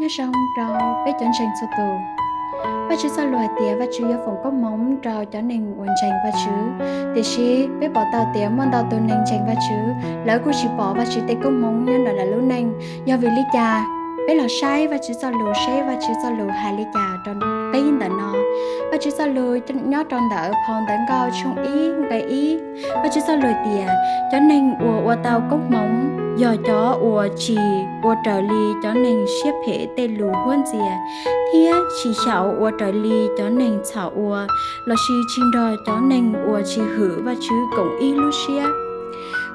Nyob zoo rau peb cov ntseeg txhua tus. Vajtswv txoj lus hais tias Vajtswv yuav foom koob hmoov rau cov neeg uas ntseeg Vajtswv. Tiam sis peb pom tau tias muaj ntau tus neeg ntseeg Vajtswv, lawv kuj tsis pom Vajtswv tej koob hmoov nyob ntawm lawv lub neej. Yog vim li cas? Peb los saib Vajtswv txoj lus seb Vajtswv txoj lus hais li cas rau qib ntawm no. Vajtswv txoj lus nyob rau ntawm phau Ntawv Nkauj tshooj ib nqe ib. Vajtswv txoj lus tias, cov neeg uas ua tau koob hmoov yog cov uas tsis ua raws li cov neeg siab phem tej lus huab ntxias, thiab tsis xyaum ua raws li cov neeg txhaum ua, lossis tsis nrog cov neeg uas tsis hwm Vajtswv koom ib lub siab.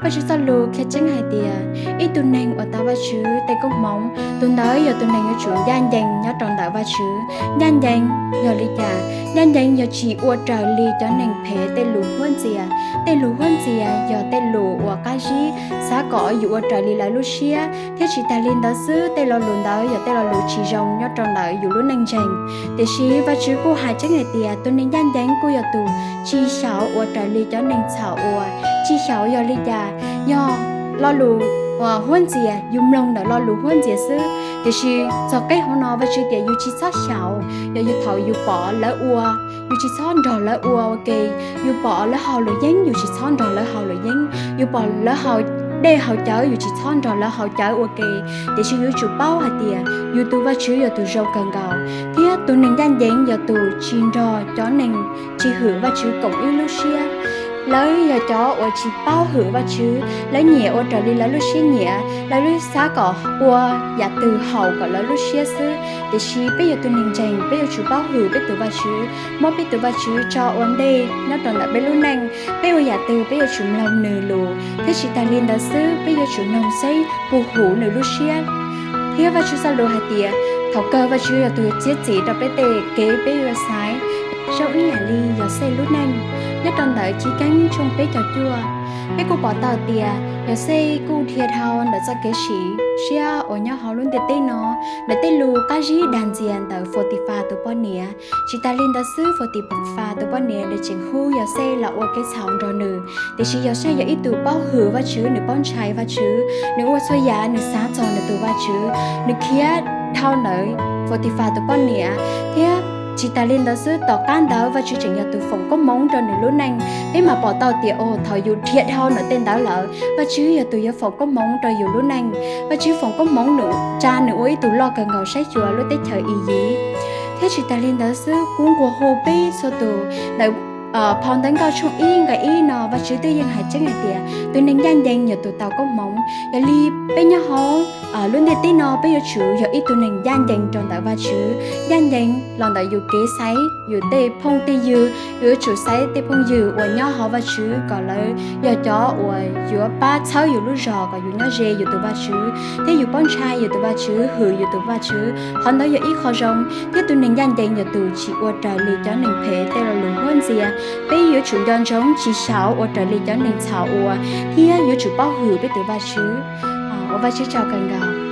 Vajtswv txoj lus qhia tseeb hais tias ib tug neeg uas tau Vajtswv tej koob hmoov, tus ntawd yog tus neeg yuav tsum ncaj ncees nyob rau ntawm Vajtswv. Ncaj ncees yog li cas? Ncaj ncees yog tsis ua raws li cov neeg phem tej lus huab ntxias. Tej lus huab ntxias yog tej lus uas qab zib, xav kom yus ua raws li lawv lub siab, thiab tsis tas li ntawd xwb, tej lo lus ntawd yog tej lo lus tsis zoo nyob rau ntawm yus lub neej ntseeg. Tiam sis Vajtswv kuj hais tseeb hais tias tus neeg ncaj ncees kuj yog tus tsis xyaum ua raws li cov neeg txhaum ua. Tsis xyaum yog li cas? Yog lo lus huab ntxias, yus mloog ntawm lo lus huab ntxias xwb, tiam sis txog qib hauv no Vajtswv tias yus tsis txhob xyaum. Yog yus, thaum yus pom lawv ua, yus tsis txhob nrog lawv ua ua ke. Yus pom lawv haus luam yeeb, yus tsis txhob nrog lawv haus luam yeeb. Yus pom lawv haus dej haus cawv, yus tsis txhob nrog lawv haus cawv ua ke. Tiam sis yuav tsum paub hais tias yus tus Vajtswv yog tus zoo kawg nkaus, thiab tus neeg ncaj ncees yog tus tsis nrog cov neeg tsis hwm Vajtswv koom ib lub siab. Lawv yog cov uas tsis paub hwm Vajtswv, lawv nyiam ua raws li lawv lub siab nyiam, lawv lub xav kom ua yam twg haum kom lawv lub siab xwb. Tiam sis peb yog tus neeg ntseeg, peb yuav tsum paub hwm peb tus Vajtswv, muab peb tus Vajtswv tso ua ntej nyob rau ntawm peb lub neej. Peb ua yam twg peb yuav tsum mloog nws lus, thiab tsis tas li ntawd xwb, peb yuav tsum noog xyuas puas hum nws lub siab. Thiab Vajtswv txoj lus hais tias thaum kawg Vajtswv yog tus txiav txim rau peb tej kev peb yuav xaiv. Zoo ib yam li Yauxej lub neej, nyob rau ntawm Chiv Keeb tshooj peb caug cuaj, peb kuj pom tau tias Yauxej kuj dhia dhau ntawm txoj kev sim siab uas nyob hauv lub ntiaj teb no, ntawm tej lus qab zib dag ntxias ntawm Fautifas tus poj niam. Tsis tas li ntawd xwb, Fautifas tus poj niam nws tseem hu Yauxej los ua kev txhaum nrog nws. Tiam sis Yauxej yog ib tug paub hwm Vajtswv, nws paub ntshai Vajtswv, nws ua txhua yam nws xav txog nws tus Vajtswv, nws khiav dhau ntawm Fautifas tus poj niam. Thiab tsis tas li ntawd xwb, tom qab ntawd Vajtswv tseem yog tus foom koob hmoov rau nws lub neej. Peb mam pom tau tias, o, thaum yus dhia dhau ntawm tej ntawd lawm, Vajtswv yog tus yuav foom koob hmoov rau yus lub neej. Vajtswv foom koob hmoov nws, tsa nws ua ib tug loj kawg nkaus saib xyuas lub teb chaws Iziv. Thiab tsis tas li ntawd xwb, kuv nquag hu peb txhua tus ntawm phau Ntawv Nkauj tshooj ib nqe ib no, Vajtswv twb yeej hais tseeb hais tias tus neeg ncaj ncees yog tus tau koob hmoov. Yog li peb nyob hauv lub ntiaj teb no, peb yuav tsum yog ib tug neeg ncaj ncees rau ntawm Vajtswv, ncaj ncees los ntawm yus kev xaiv yus tej phooj tej ywg. Yus yuav tsum xaiv tej phooj ywg uas nyob hauv Vajtswv kom lawv yog cov uas yuav pab txhawb yus lub zog kom yus nyob ze yus tus Vajtswv, thiab yus paub ntshai yus tus Vajtswv, hwm yus tus Vajtswv. Qhov ntawd yog ib qho zoo, thiab tus neeg ncaj ncees yog tus tsis ua raws li cov neeg phem tej lo lus huab ntxias. Peb yuav tsum nco ntsoov tsis xyaum ua raws li cov neeg txhaum ua, thiab yuav tsum paub hwm peb tus Vajtswv. Ua Vajtswv tsaug kawg nkaus.